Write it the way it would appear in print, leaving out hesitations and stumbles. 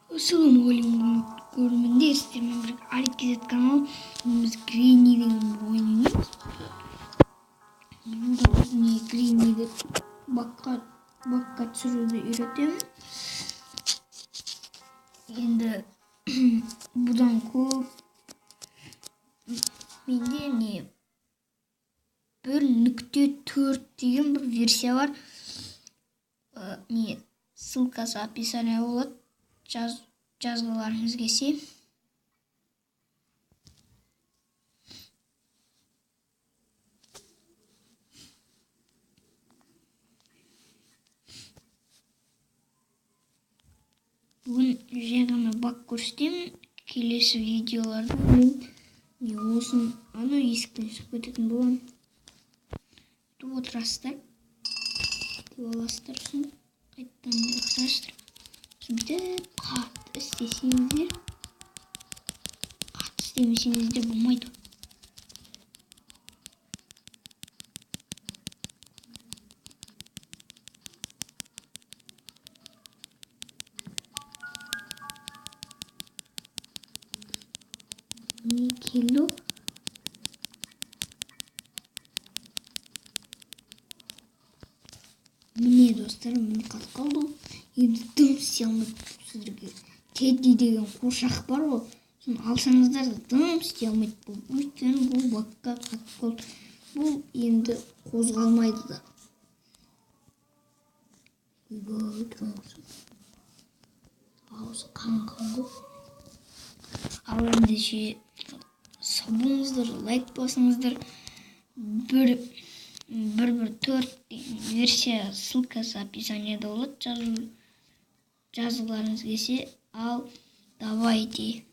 Ассалаумағалейкум, көрермендер! Сіздермен бірге Алик KZ каналы. Біз Гренни деген бір ойын ойнаймыз. Бүгін не Гренниді бакқа түсіруді үйретемін. Енді бұдан көп менде не 1.4 деген бір версия бар. Не ссылкасы описание болады. Жазғыларыңыз келсе. Бүгін жай ғана баг көрсетемін. Келесі видеоларда мен не осын анау есіктен шығып кететін боламын. Күтіп отырасыздар. Күтіп аласыздар, сосын қайтадан лақтырасыздар. Бүйтіп қатты істесеңіздер, қатты істемесеңіздер болмайды. Міне келді. Міне достар, міне қатып қалды. Енді дым істей алмайды. Сіздерге Тедди деген қуыршақ бар ғой, соны алсаңыздар да дым істей алмайды бұл. Өйткені бұл бакқа қатып қалды. Бұл енді қозғалмайды да. Ойбай, тұра алсын. Аузы қан-қан ғой. Ал ендеше сау болыңыздар, лайк басыңыздар. 1.1.4 версия ссылкасы описаниеда болады. Жазғыларыңыз келсе, ал давайте.